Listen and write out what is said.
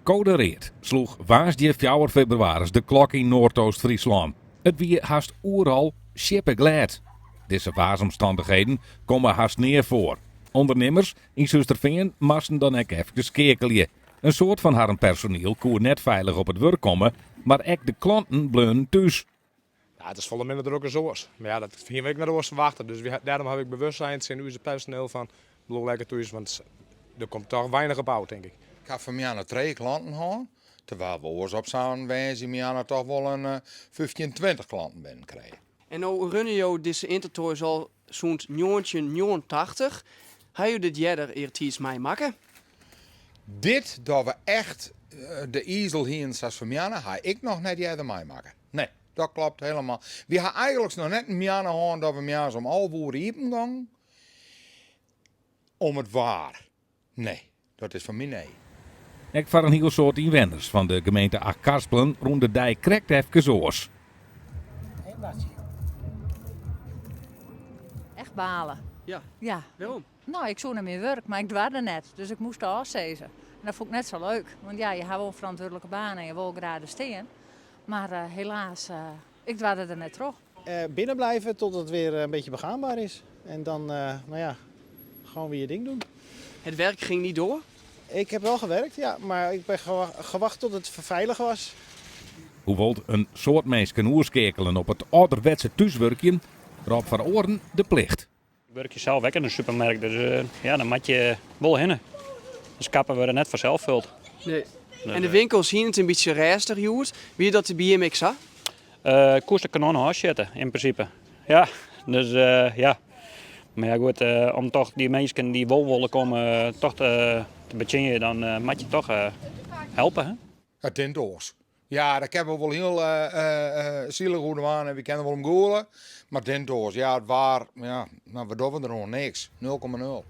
Koade read sloech woansdei fjouwer febrewaris de klok yn Noardoost-Fryslân. It wie hast oeral sjippeglêd. Dizze waarsomstannichheden komme hast nea foar. Undernimmers yn Surhústerfean moasten dan ek efkes skeakelje. In soad fan harren personiel koe net feilich op it wurk komme, mar ek de klanten bleaunen thús. Ja, it is folle minder drok as oars. Mar ja, dat hiene we ek net oars ferwachte. Dus dêrom ha ik bewust sein tsjin ús personiel fan bliuw lekker thús, want der komt toch weinich op ôf, tink ik. Ik ha fan 'e moarn trije klanten hân, terwyl we oars op sa'n woansdeitemoarn toch wol in 15, 20 klanten binnen krije. En no runne jo dizze Intertoys al sûnt 1989. Ha jo dit earder eartiids meimakke? Dit, dat we echt de izel hienen sa as fan 'e moarn, ha ik noch net earder meimakke. Nee, dat kloppet hielendal. Wy ha eigentlik noch net in moarn hân dat we moarns om 11 oere iepen gongen. Om it waar. Nee, dat is foar my nee. Ek foar in hiel soad ynwenners fan de gemeente Achtkarspelen rûn de dei krekt efkes oars. Echt balen. Ja. Ja. Wêrom? No, ik soe nei myn wurk, mar ik doarde net. Dus ik moast ôfsizze. En dat fûn ik net sa leuk. Want ja, je ha wol in ferantwurdlike baan en je wol graach der stean. Mar eh, helaas, eh, ik doarde der net troch. Binnen blijven tot het weer een beetje begaanbaar is. En dan, nou ja, gewoon weer je ding doen. Het werk ging niet door? Ik heb wel gewerkt, ja, maar ik ben gewacht tot het veilig was. Hoewol't in soad minsken oerskeakelen op it âlderwetse thúswurkjen, rôp foar oaren de plicht. Ik wurkje sels ek yn in supermerk, dus ja, dan moatte je wol hinne. De skappen wurde net fansels fuld. Nee. En de winkels hiene it in bytsje rêstich hjoed. Wie dat by jim ek sa? Koest de kanon ôfsjitte, yn prinsipe. Ja, dus ja. Mar ja, goed, om toch dy minsken dy't wol wolle komme toch te betsjinjen, dan moatte je toch helpe. Hè? It rint oars. Ja, dêr kinne we wol hiel silich oer dwaan en we kinne wol om gûle. Mar it rint oars. Ja, it waar, ja, no, wat dogge we deroan? Niks. 0,0.